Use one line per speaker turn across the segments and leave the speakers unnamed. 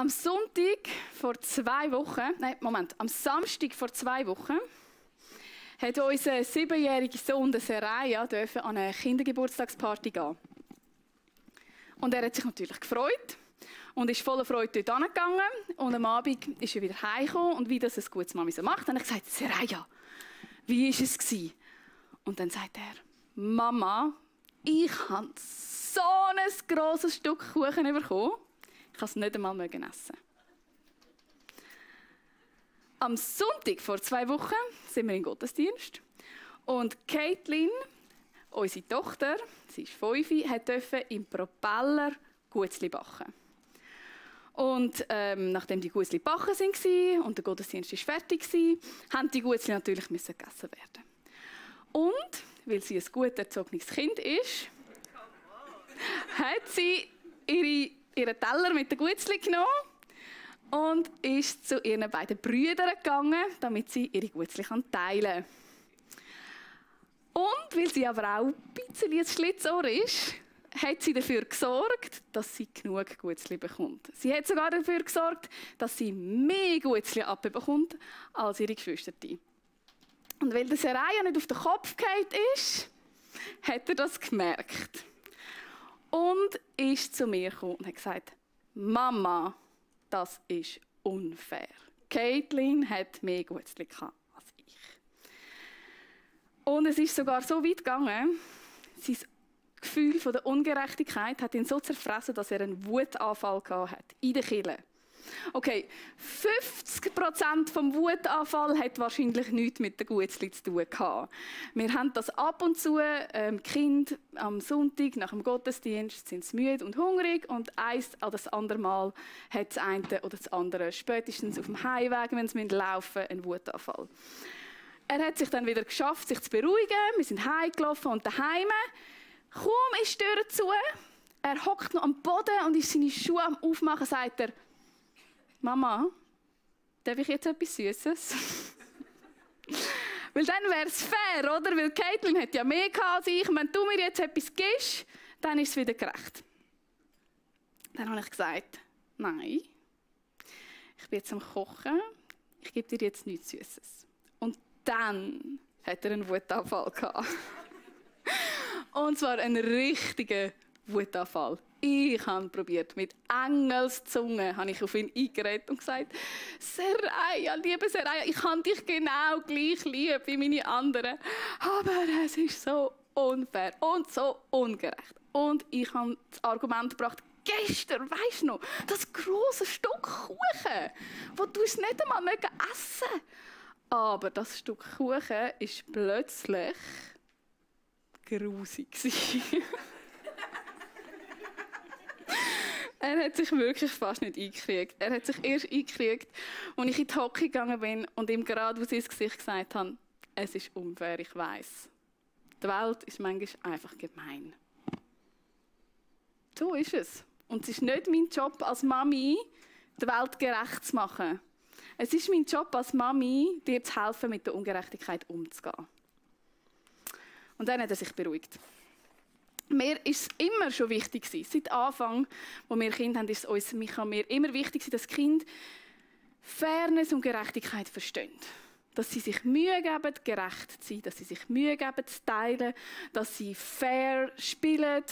Am Samstag vor 2 Wochen hat unser 7-jähriger Sohn, der Seraya, an eine Kindergeburtstagsparty gehen. Und er hat sich natürlich gefreut und ist voller Freude dort hingegangen. Und am Abend ist er wieder heimgekommen und wie das ein gutes Mami so macht, habe ich gesagt: Seraya, wie war es gewesen? Und dann sagt er: Mama, ich habe so ein grosses Stück Kuchen bekommen, ich kann es nicht einmal essen. Am Sonntag vor 2 Wochen sind wir im Gottesdienst und Caitlin, unsere Tochter, sie ist 5, durfte im Propeller Guetzli backen. Und nachdem die Guetzli gebacken waren und der Gottesdienst war fertig war, mussten die Guetzli natürlich gegessen werden. Und weil sie ein gut erzogenes Kind ist, hat sie ihren Teller mit den Guetzli genommen und ist zu ihren beiden Brüdern gegangen, damit sie ihre Guetzli teilen kann. Und weil sie aber auch ein bisschen ein Schlitzohr ist, hat sie dafür gesorgt, dass sie genug Guetzli bekommt. Sie hat sogar dafür gesorgt, dass sie mehr Guetzli abbekommt als ihre Geschwister. Und weil der Seraya nicht auf den Kopf gefallen ist, hat er das gemerkt. Und ist zu mir gekommen und hat gesagt: Mama, das ist unfair. Caitlin hat mehr Guetzli als ich. Und es ist sogar so weit gegangen, sein Gefühl von der Ungerechtigkeit hat ihn so zerfressen, dass er einen Wutanfall hatte in der Kirche. Okay, 50% vom Wutanfall hat wahrscheinlich nichts mit den Guetzli zu tun gehabt. Wir haben das ab und zu, Kind am Sonntag nach dem Gottesdienst sind sie müde und hungrig und eins oder das andere Mal hat das eine oder das andere spätestens auf dem Heimweg, wenn sie laufen müssen, einen Wutanfall. Er hat sich dann wieder geschafft, sich zu beruhigen. Wir sind heimgelaufen und daheim. Kaum ist die Tür zu, er hockt noch am Boden und ist seine Schuhe am Aufmachen, sagt er: Mama, darf ich jetzt etwas Süßes? Weil dann wäre es fair, oder? Weil Caitlin hat ja mehr als ich. Und wenn du mir jetzt etwas gibst, dann ist es wieder gerecht. Dann habe ich gesagt: Nein, ich bin jetzt am Kochen, ich gebe dir jetzt nichts Süßes. Und dann hat er einen Wutanfall gehabt. Und zwar einen richtigen Wutanfall. Ich habe probiert, mit Engelszunge habe ich auf ihn eingeredet und gesagt: Seraya, liebe Seraya, ich habe dich genau gleich lieb wie meine anderen. Aber es ist so unfair und so ungerecht. Und ich habe das Argument gebracht: Gestern, weisst du noch, das grosse Stück Kuchen, das du es nicht einmal essen mögen. Aber das Stück Kuchen war plötzlich grusig. Er hat sich wirklich fast nicht eingekriegt. Er hat sich erst eingekriegt, als ich in die Hocke gegangen bin und ihm gerade aus ins Gesicht gesagt habe: Es ist unfair, ich weiss. Die Welt ist manchmal einfach gemein. So ist es. Und es ist nicht mein Job als Mami, die Welt gerecht zu machen. Es ist mein Job als Mami, dir zu helfen, mit der Ungerechtigkeit umzugehen. Und dann hat er sich beruhigt. Mir war es immer schon wichtig, seit Anfang, als wir Kinder haben, ist es uns, mir immer wichtig, dass Kinder Fairness und Gerechtigkeit verstehen. Dass sie sich Mühe geben, gerecht zu sein, dass sie sich Mühe geben, zu teilen, dass sie fair spielen,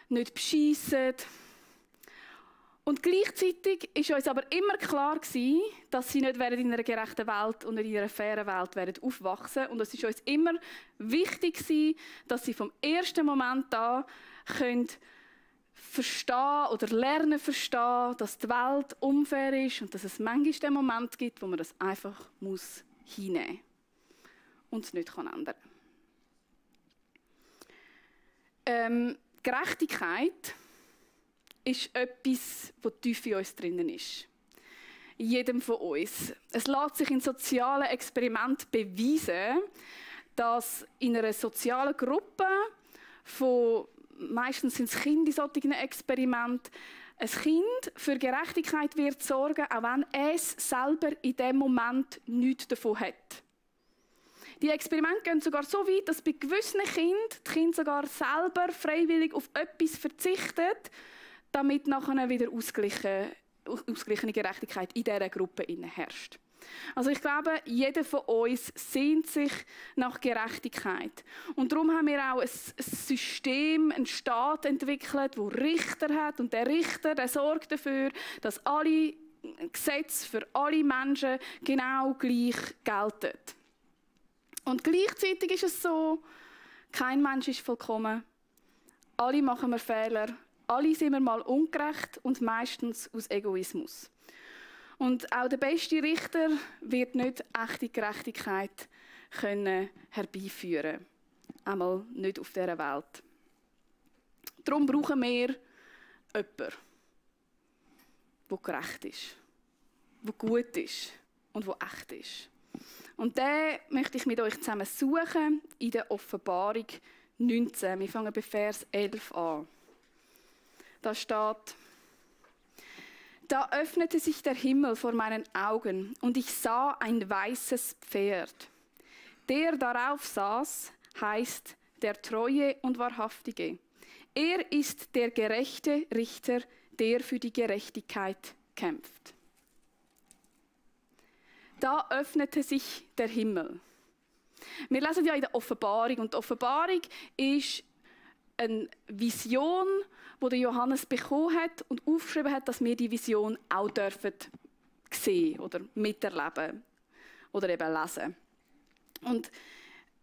nicht beschissen. Und gleichzeitig war uns aber immer klar, dass sie nicht in einer gerechten Welt und in einer fairen Welt aufwachsen werden. Und es war uns immer wichtig, dass sie vom ersten Moment an verstehen oder lernen verstehen, dass die Welt unfair ist und dass es manchmal den Moment gibt, wo man das einfach hinnehmen muss und es nicht ändern kann. Gerechtigkeit ist etwas, das tief in uns drinnen ist. In jedem von uns. Es lässt sich in sozialen Experimenten beweisen, dass in einer sozialen Gruppe meistens sind es Kinder in solchen Experimenten, ein Kind für Gerechtigkeit wird sorgen, auch wenn es selber in dem Moment nichts davon hat. Die Experimente gehen sogar so weit, dass bei gewissen Kindern die Kinder sogar selber freiwillig auf etwas verzichten, damit nachher wieder ausgeglichen ausgeglichene Gerechtigkeit in dieser Gruppe herrscht. Also ich glaube, jeder von uns sehnt sich nach Gerechtigkeit. Und darum haben wir auch ein System, einen Staat entwickelt, der Richter hat. Und der Richter, der sorgt dafür, dass alle Gesetze für alle Menschen genau gleich gelten. Und gleichzeitig ist es so, kein Mensch ist vollkommen. Alle machen wir Fehler. Alle sind wir mal ungerecht und meistens aus Egoismus. Und auch der beste Richter wird nicht echte Gerechtigkeit herbeiführen können. Einmal nicht auf dieser Welt. Darum brauchen wir jemanden, der gerecht ist, der gut ist und der echt ist. Und den möchte ich mit euch zusammen suchen in der Offenbarung 19. Wir fangen bei Vers 11 an. Da steht: Da öffnete sich der Himmel vor meinen Augen, und ich sah ein weißes Pferd. Der darauf saß, heißt der Treue und Wahrhaftige. Er ist der gerechte Richter, der für die Gerechtigkeit kämpft. Da öffnete sich der Himmel. Wir lesen ja in der Offenbarung, und die Offenbarung ist eine Vision, die Johannes bekommen hat und aufgeschrieben hat, dass wir die Vision auch dürfen sehen oder miterleben oder eben lesen. Und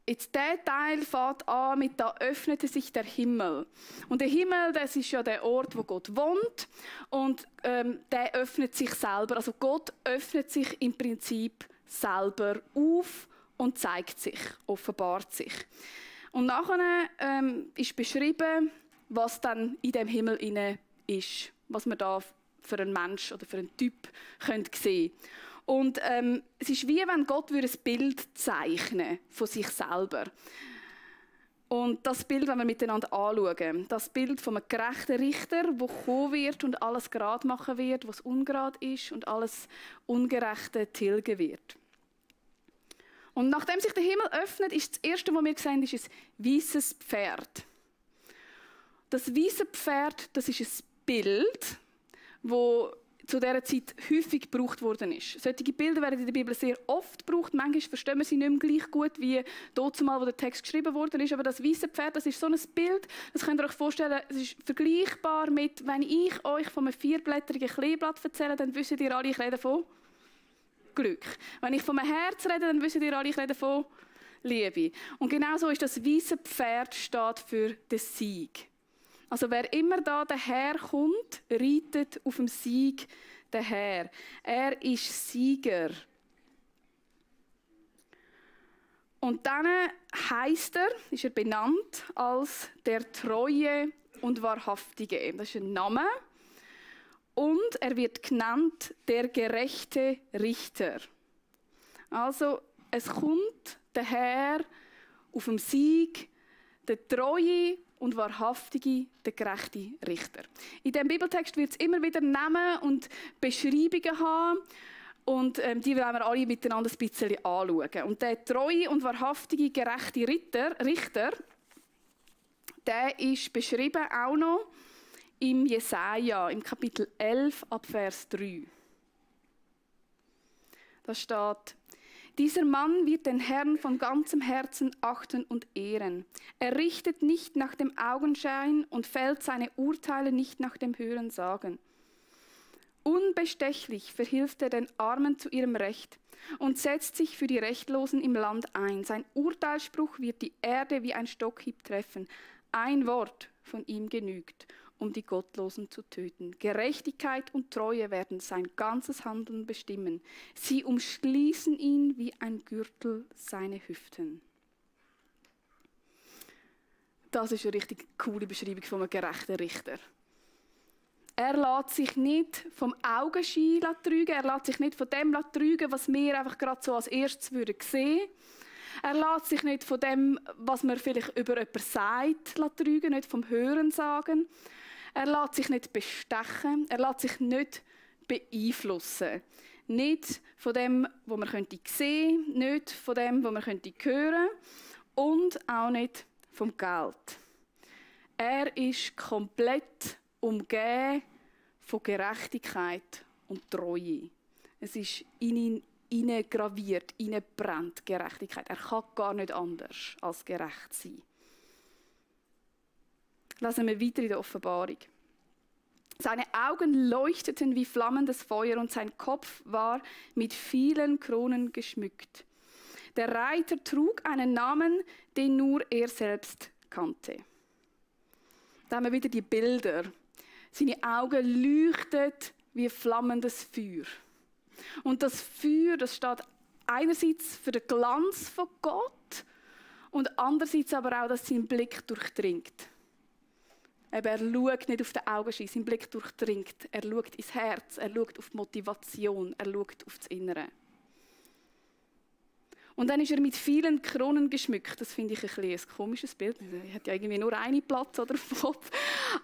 jetzt dieser Teil fängt an mit «Da öffnete sich der Himmel». Und der Himmel, das ist ja der Ort, wo Gott wohnt, und der öffnet sich selber. Also Gott öffnet sich im Prinzip selber auf und zeigt sich, offenbart sich. Und nachher ist beschrieben, was dann in dem Himmel inne ist, was man da für einen Mensch oder für einen Typ sehen könnte. Und es ist wie wenn Gott ein Bild zeichnen von sich selber. Und das Bild wollen wir miteinander anschauen. Das Bild von einem gerechten Richter, der kommen wird und alles gerade machen wird, was ungerade ist, und alles Ungerechte tilgen wird. Und nachdem sich der Himmel öffnet, ist das Erste, was wir sehen, ist ein weißes Pferd. Das weiße Pferd, das ist ein Bild, das zu dieser Zeit häufig gebraucht worden ist. Solche Bilder werden in der Bibel sehr oft gebraucht. Manchmal verstehen wir sie nicht mehr gleich gut wie dort mal, wo der Text geschrieben worden ist. Aber das weiße Pferd, das ist so ein Bild, das könnt ihr euch vorstellen, es ist vergleichbar mit, wenn ich euch von einem vierblättrigen Kleeblatt erzähle, dann wisst ihr alle, ich rede von Glück. Wenn ich von einem Herz rede, dann wisst ihr alle, ich rede von Liebe. Und genau so ist das weiße Pferd steht für den Sieg. Also wer immer da daherkommt, reitet auf dem Sieg daher. Er ist Sieger. Und dann ist er benannt als der Treue und Wahrhaftige. Das ist ein Name. Und er wird genannt der gerechte Richter. Also es kommt daher auf dem Sieg der Treue und Wahrhaftige, der gerechte Richter. In diesem Bibeltext wird es immer wieder Namen und Beschreibungen haben. Und die wollen wir alle miteinander ein bisschen anschauen. Und der treue und wahrhaftige, gerechte Richter, der ist beschrieben auch noch im Jesaja, im Kapitel 11, ab Vers 3. Da steht: Dieser Mann wird den Herrn von ganzem Herzen achten und ehren. Er richtet nicht nach dem Augenschein und fällt seine Urteile nicht nach dem Hörensagen. Unbestechlich verhilft er den Armen zu ihrem Recht und setzt sich für die Rechtlosen im Land ein. Sein Urteilsspruch wird die Erde wie ein Stockhieb treffen. Ein Wort von ihm genügt, um die Gottlosen zu töten. Gerechtigkeit und Treue werden sein ganzes Handeln bestimmen. Sie umschließen ihn wie ein Gürtel seine Hüften. Das ist eine richtig coole Beschreibung von einem gerechten Richter. Er lässt sich nicht vom Augenschein trügen, er lässt sich nicht von dem trügen, was wir einfach gerade so als erstes sehen würden. Er lässt sich nicht von dem, was man vielleicht über jemanden sagt, trügen, nicht vom Hörensagen. Er lässt sich nicht bestechen, er lässt sich nicht beeinflussen. Nicht von dem, was man sehen könnte, nicht von dem, was man hören könnte und auch nicht vom Geld. Er ist komplett umgeben von Gerechtigkeit und Treue. Es ist in ihn hineingraviert, hineinbrennt Gerechtigkeit. Er kann gar nicht anders als gerecht sein. Lesen wir weiter in der Offenbarung. Seine Augen leuchteten wie flammendes Feuer und sein Kopf war mit vielen Kronen geschmückt. Der Reiter trug einen Namen, den nur er selbst kannte. Da haben wir wieder die Bilder. Seine Augen leuchten wie flammendes Feuer. Und das Feuer, das steht einerseits für den Glanz von Gott und andererseits aber auch, dass sein Blick durchdringt. Er schaut nicht auf die Augen, sein Blick durchdringt. Er schaut ins Herz, er schaut auf die Motivation, er schaut auf das Innere. Und dann ist er mit vielen Kronen geschmückt. Das finde ich ein komisches Bild. Er hat ja irgendwie nur einen Platz oder im Kopf.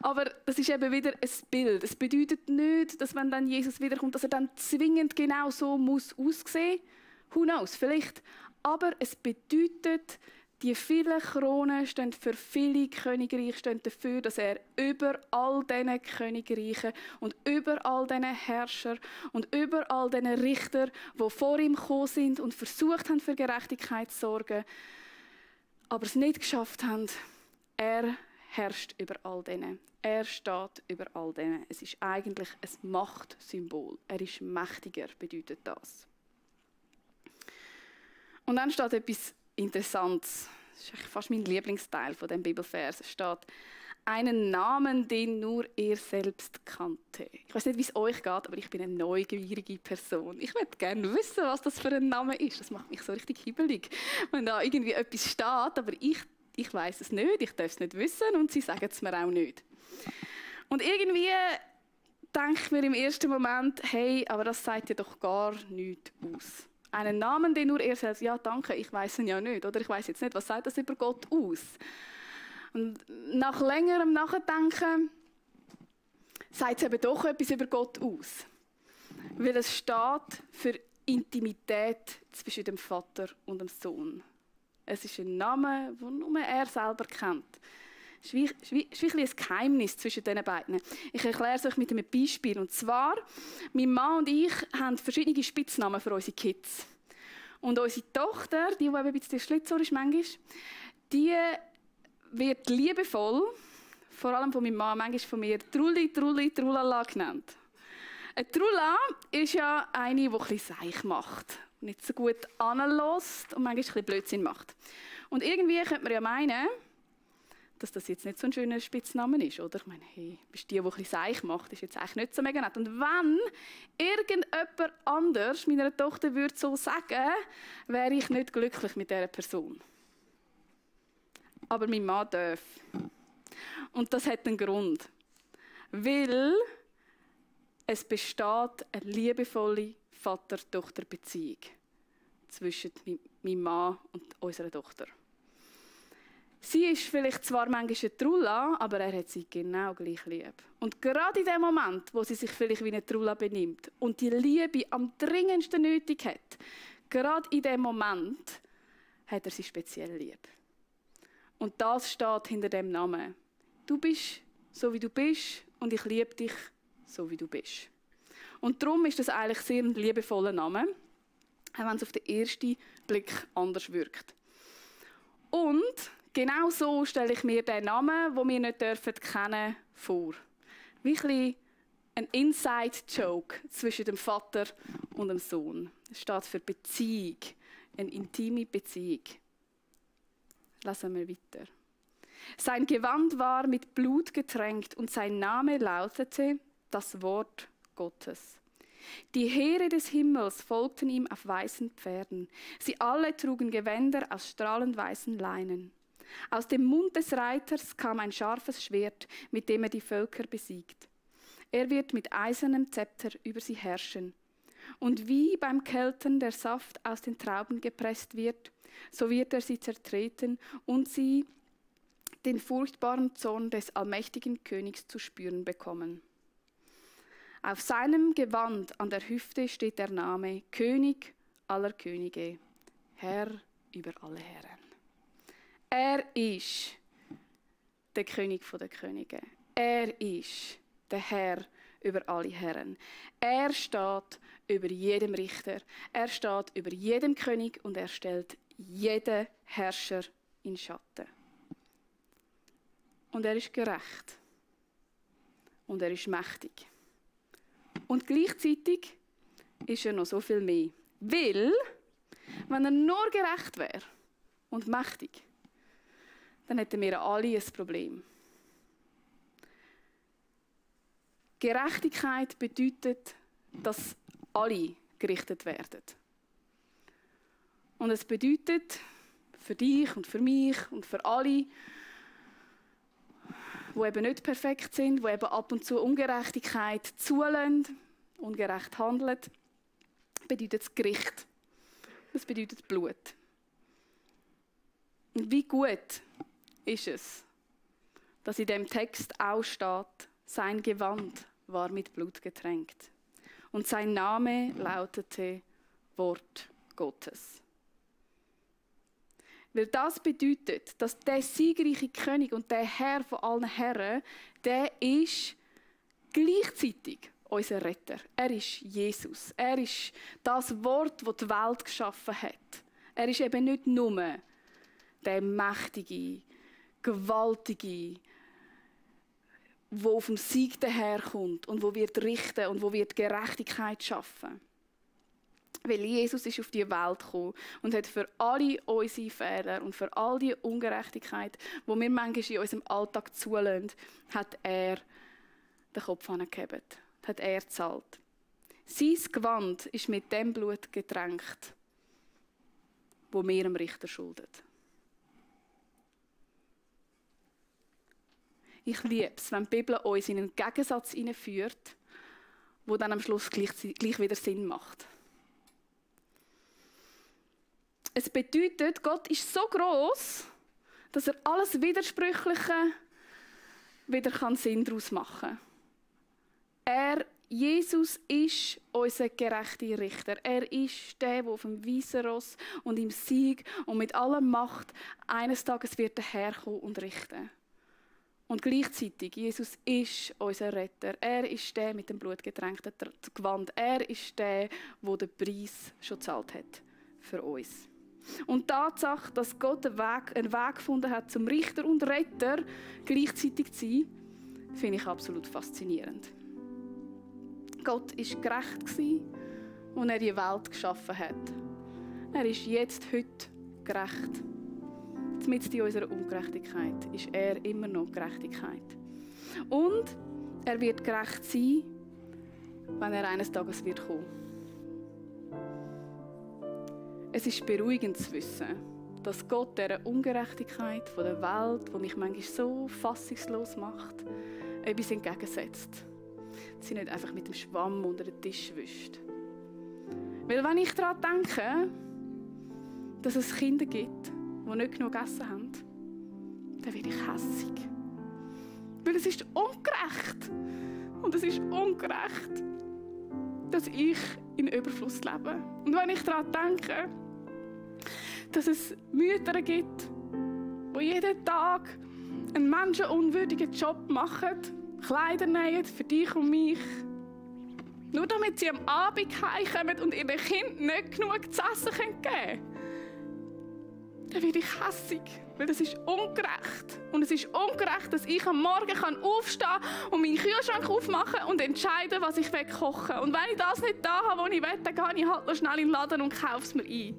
Aber das ist eben wieder ein Bild. Es bedeutet nicht, dass wenn dann Jesus wiederkommt, dass er dann zwingend genau so muss aussehen. Who knows, vielleicht. Aber es bedeutet, die vielen Kronen stehen für viele Königreiche, stehen dafür, dass er über all diesen Königreichen und über all diesen Herrscher und über all diesen Richter, die vor ihm gekommen sind und versucht haben, für Gerechtigkeit zu sorgen, aber es nicht geschafft haben, er herrscht über all denen. Er steht über all denen. Es ist eigentlich ein Machtsymbol. Er ist mächtiger, bedeutet das. Und dann steht etwas Interessantes. Das ist eigentlich fast mein Lieblingsteil von dem Bibelvers. Es steht, einen Namen, den nur er selbst kannte. Ich weiß nicht, wie es euch geht, aber ich bin eine neugierige Person. Ich möchte gerne wissen, was das für ein Name ist. Das macht mich so richtig hibbelig, wenn da irgendwie etwas steht, aber ich weiß es nicht, ich darf es nicht wissen und sie sagen es mir auch nicht. Und irgendwie denke ich mir im ersten Moment, hey, aber das sagt ja doch gar nichts aus. Einen Namen, den nur er selbst, ja danke, ich weiß ihn ja nicht. Oder ich weiß jetzt nicht, was sagt das über Gott aus? Und nach längerem Nachdenken sagt es eben doch etwas über Gott aus. Weil es steht für Intimität zwischen dem Vater und dem Sohn. Es ist ein Name, den nur er selber kennt. Es ist wie ein Geheimnis zwischen diesen beiden. Ich erkläre es euch mit einem Beispiel. Und zwar, mein Mann und ich haben verschiedene Spitznamen für unsere Kids. Und unsere Tochter, die eben ein bisschen schlitzohr ist manchmal, die wird liebevoll, vor allem von meinem Mann, manchmal von mir, Trulli, Trulli, Trullala genannt. Eine Trulla ist ja eine, die ein bisschen seich macht. Nicht so gut anlässt und manchmal ein bisschen Blödsinn macht. Und irgendwie könnte man ja meinen, dass das jetzt nicht so ein schöner Spitzname ist, oder? Ich meine, hey, bist die ein bisschen seich macht, ist jetzt eigentlich nicht so mega nett. Und wenn irgendjemand anders meiner Tochter würde so sagen, wäre ich nicht glücklich mit dieser Person. Aber mein Mann darf. Und das hat einen Grund. Weil es besteht eine liebevolle Vater-Tochter-Beziehung zwischen meinem Mann und unserer Tochter. Sie ist vielleicht zwar manchmal eine Trulla, aber er hat sie genau gleich lieb. Und gerade in dem Moment, wo sie sich vielleicht wie eine Trulla benimmt und die Liebe am dringendsten nötig hat, gerade in dem Moment hat er sie speziell lieb. Und das steht hinter dem Namen. Du bist so, wie du bist und ich liebe dich so, wie du bist. Und darum ist das eigentlich sehr ein liebevoller Name, auch wenn es auf den ersten Blick anders wirkt. Und genau so stelle ich mir den Namen, den wir nicht kennen dürfen, vor. Wie ein Inside-Joke zwischen dem Vater und dem Sohn. Es steht für Beziehung, eine intime Beziehung. Lassen wir weiter. Sein Gewand war mit Blut getränkt und sein Name lautete das Wort Gottes. Die Heere des Himmels folgten ihm auf weißen Pferden. Sie alle trugen Gewänder aus strahlend weißen Leinen. Aus dem Mund des Reiters kam ein scharfes Schwert, mit dem er die Völker besiegt. Er wird mit eisernem Zepter über sie herrschen. Und wie beim Keltern der Saft aus den Trauben gepresst wird, so wird er sie zertreten und sie den furchtbaren Zorn des allmächtigen Königs zu spüren bekommen. Auf seinem Gewand an der Hüfte steht der Name König aller Könige, Herr über alle Herren. Er ist der König der Könige. Er ist der Herr über alle Herren. Er steht über jedem Richter. Er steht über jedem König und er stellt jeden Herrscher in Schatten. Und er ist gerecht. Und er ist mächtig. Und gleichzeitig ist er noch so viel mehr. Weil, wenn er nur gerecht wäre und mächtig, dann hätten wir alle ein Problem. Gerechtigkeit bedeutet, dass alle gerichtet werden. Und es bedeutet für dich und für mich und für alle, die eben nicht perfekt sind, die eben ab und zu Ungerechtigkeit zulassen, ungerecht handeln, bedeutet das Gericht. Das bedeutet Blut. Und wie gut ist es, dass in dem Text auch steht, sein Gewand war mit Blut getränkt. Und sein Name lautete Wort Gottes. Weil das bedeutet, dass der siegreiche König und der Herr von allen Herren, der ist gleichzeitig unser Retter. Er ist Jesus. Er ist das Wort, das die Welt geschaffen hat. Er ist eben nicht nur der mächtige, gewaltige, der auf dem Sieg daherkommt und wo wird richten und wo wird Gerechtigkeit schaffen. Weil Jesus ist auf die Welt gekommen und hat für alle unsere Fehler und für all die Ungerechtigkeit, die wir manchmal in unserem Alltag zulassen, hat er den Kopf angehebt, hat er gezahlt. Sein Gewand ist mit dem Blut getränkt, wo wir dem Richter schulden. Ich liebe es, wenn die Bibel uns in einen Gegensatz hineinführt, der dann am Schluss gleich wieder Sinn macht. Es bedeutet, Gott ist so gross, dass er alles Widersprüchliche wieder Sinn daraus machen kann. Jesus ist unser gerechter Richter. Er ist der auf dem weißen Ross und im Sieg und mit aller Macht eines Tages wird daherkommen und richten. Und gleichzeitig, Jesus ist unser Retter. Er ist der mit dem blutgetränkten Gewand. Er ist der den Preis schon gezahlt hat für uns. Und die Tatsache, dass Gott einen Weg gefunden hat, zum Richter und Retter gleichzeitig zu sein, finde ich absolut faszinierend. Gott war gerecht, als er die Welt geschaffen hat. Er ist jetzt, heute gerecht. Mitten in unserer Ungerechtigkeit ist er immer noch Gerechtigkeit. Und er wird gerecht sein, wenn er eines Tages wird kommen. Es ist beruhigend zu wissen, dass Gott dieser Ungerechtigkeit von der Welt, die mich manchmal so fassungslos macht, etwas entgegensetzt. Sie nicht einfach mit dem Schwamm unter den Tisch wischt. Weil wenn ich daran denke, dass es Kinder gibt, die nicht genug gegessen haben, dann werde ich hässig. Weil es ist ungerecht. Und es ist ungerecht, dass ich in Überfluss lebe. Und wenn ich daran denke, dass es Mütter gibt, die jeden Tag einen menschenunwürdigen Job machen, Kleider nähen für dich und mich, nur damit sie am Abend heimkommen und ihren Kindern nicht genug zu essen geben können, dann werde ich hässig, weil das ist ungerecht. Und es ist ungerecht, dass ich am Morgen aufstehen kann und meinen Kühlschrank aufmachen und entscheiden, was ich kochen will. Und wenn ich das nicht da habe, was ich will, dann gehe ich halt noch schnell in den Laden und kaufe es mir ein.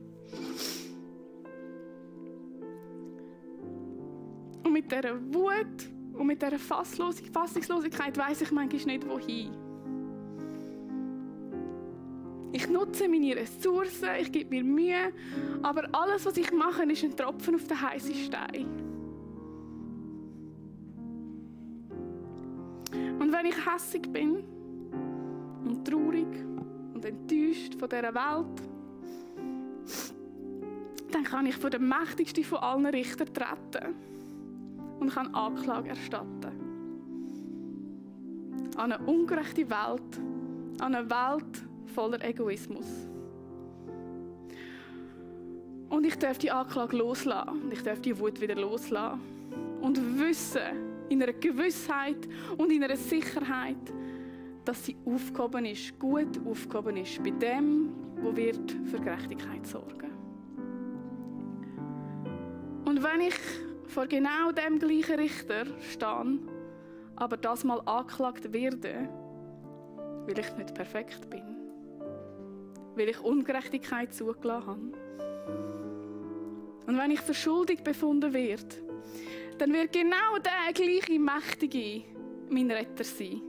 Und mit dieser Wut und mit dieser Fassungslosigkeit weiss ich manchmal nicht, wohin. Ich nutze meine Ressourcen, ich gebe mir Mühe, aber alles, was ich mache, ist ein Tropfen auf den heißen Stein. Und wenn ich hässig bin und traurig und enttäuscht von dieser Welt, dann kann ich vor den mächtigsten von allen Richtern treten und kann Anklage erstatten. An eine ungerechte Welt, an eine Welt voller Egoismus. Und ich darf die Anklage loslassen. Und ich darf die Wut wieder loslassen. Und wissen, in einer Gewissheit und in einer Sicherheit, dass sie aufgehoben ist, gut aufgehoben ist, bei dem, wo wird für Gerechtigkeit sorgen. Und wenn ich vor genau dem gleichen Richter stehe, aber das mal angeklagt werde, weil ich nicht perfekt bin, weil ich Ungerechtigkeit zugelassen habe, und wenn ich für schuldig befunden werde, dann wird genau der gleiche Mächtige mein Retter sein.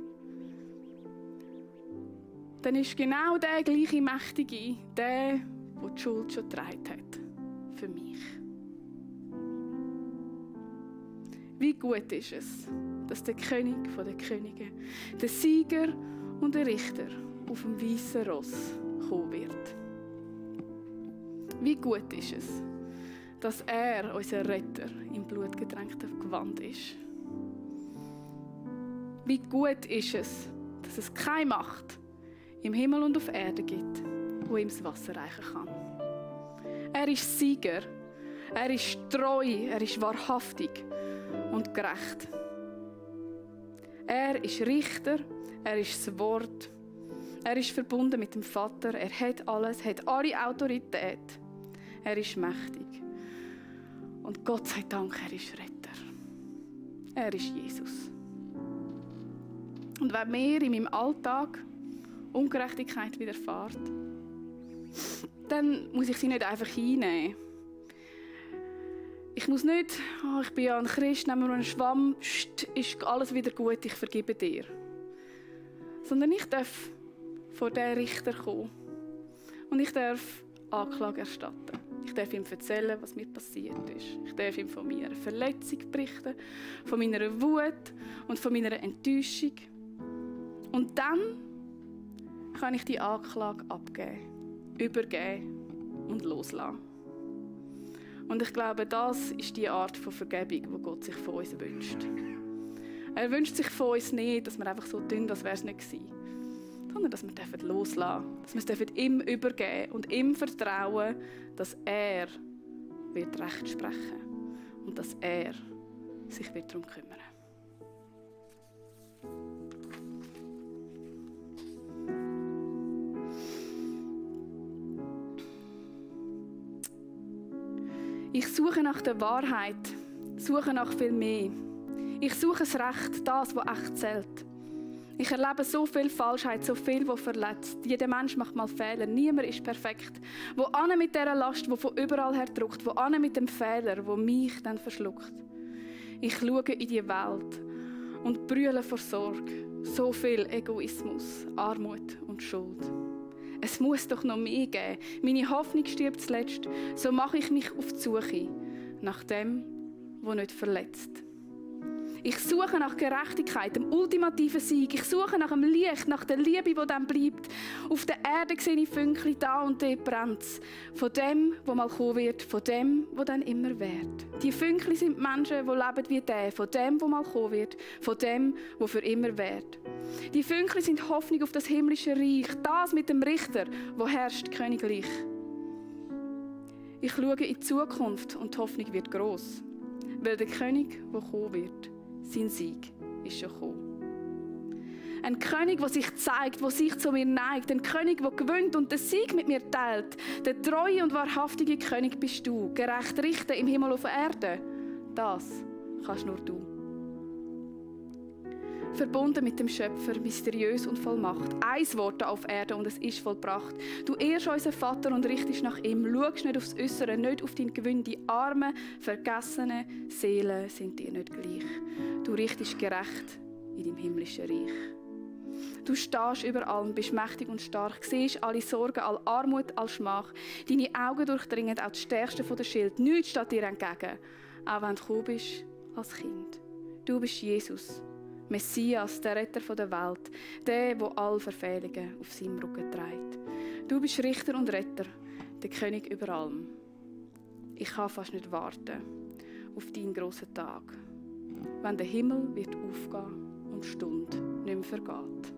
Dann ist genau der gleiche Mächtige der die Schuld schon getragen hat. Für mich. Wie gut ist es, dass der König der Könige, der Sieger und der Richter auf dem weißen Ross kommen wird. Wie gut ist es, dass er, unser Retter, im blutgetränkten Gewand ist. Wie gut ist es, dass es keine Macht im Himmel und auf Erde gibt, die ihm das Wasser reichen kann. Er ist Sieger, er ist treu, er ist wahrhaftig und gerecht. Er ist Richter, er ist das Wort, er ist verbunden mit dem Vater, er hat alles, hat alle Autorität, er ist mächtig. Und Gott sei Dank, er ist Retter. Er ist Jesus. Und wenn mir in meinem Alltag Ungerechtigkeit widerfährt, dann muss ich sie nicht einfach hinnehmen. Ich muss nicht, ich bin ja ein Christ, nehmen wir einen Schwamm, ist alles wieder gut, ich vergebe dir. Sondern ich darf vor den Richter kommen. Und ich darf Anklage erstatten. Ich darf ihm erzählen, was mir passiert ist. Ich darf ihm von meiner Verletzung berichten, von meiner Wut und von meiner Enttäuschung. Und dann kann ich die Anklage abgeben, übergeben und loslassen. Und ich glaube, das ist die Art von Vergebung, die Gott sich von uns wünscht. Er wünscht sich von uns nicht, dass wir einfach so tun, als wäre es nicht gewesen. Sondern dass wir loslassen dürfen, dass wir ihm übergeben und ihm vertrauen, dass er wird Recht sprechen und dass er sich wird darum kümmern. Ich suche nach der Wahrheit, suche nach viel mehr. Ich suche das Recht, das, was echt zählt. Ich erlebe so viel Falschheit, so viel, was verletzt. Jeder Mensch macht mal Fehler. Niemand ist perfekt. Wo an mit dieser Last, die von überall her drückt, wo an mit dem Fehler, wo mich dann verschluckt. Ich schaue in die Welt und brülle vor Sorge. So viel Egoismus, Armut und Schuld. Es muss doch noch mehr geben. Meine Hoffnung stirbt zuletzt. So mache ich mich auf die Suche nach dem, was nicht verletzt. Ich suche nach Gerechtigkeit, dem ultimativen Sieg. Ich suche nach dem Licht, nach der Liebe, die dann bleibt. Auf der Erde sehe ich Fünkchen, da und dort brennt es. Von dem, was mal kommen wird, von dem, was dann immer wird. Die Fünkchen sind Menschen, die leben wie der, von dem, was mal kommen wird, von dem, was für immer wird. Die Fünkchen sind Hoffnung auf das himmlische Reich, das mit dem Richter, wo herrscht Königreich. Ich schaue in die Zukunft und die Hoffnung wird gross, weil der König, der kommen wird, sein Sieg ist schon gekommen. Ein König, der sich zeigt, der sich zu mir neigt. Ein König, der gewinnt und den Sieg mit mir teilt. Der treue und wahrhaftige König bist du. Gerecht richten im Himmel auf der Erde. Das kannst nur du. Verbunden mit dem Schöpfer, mysteriös und voll Macht. Ein Wort auf Erde und es ist vollbracht. Du ehrst unseren Vater und richtest nach ihm. Schaust nicht aufs Äußere, nicht auf deinen Gewinn. Die armen, vergessenen Seelen sind dir nicht gleich. Du richtest gerecht in deinem himmlischen Reich. Du stehst über allem, bist mächtig und stark, siehst alle Sorgen, alle Armut, alle Schmach. Deine Augen durchdringen auch das Stärkste von der Schild. Nichts steht dir entgegen, auch wenn du gekommen bist als Kind. Du bist Jesus, Messias, der Retter der Welt, der alle Verfehlungen auf seinem Rücken trägt. Du bist Richter und Retter, der König über allem. Ich kann fast nicht warten auf deinen grossen Tag, wenn der Himmel wird aufgehen und die Stunde nicht mehr vergeht.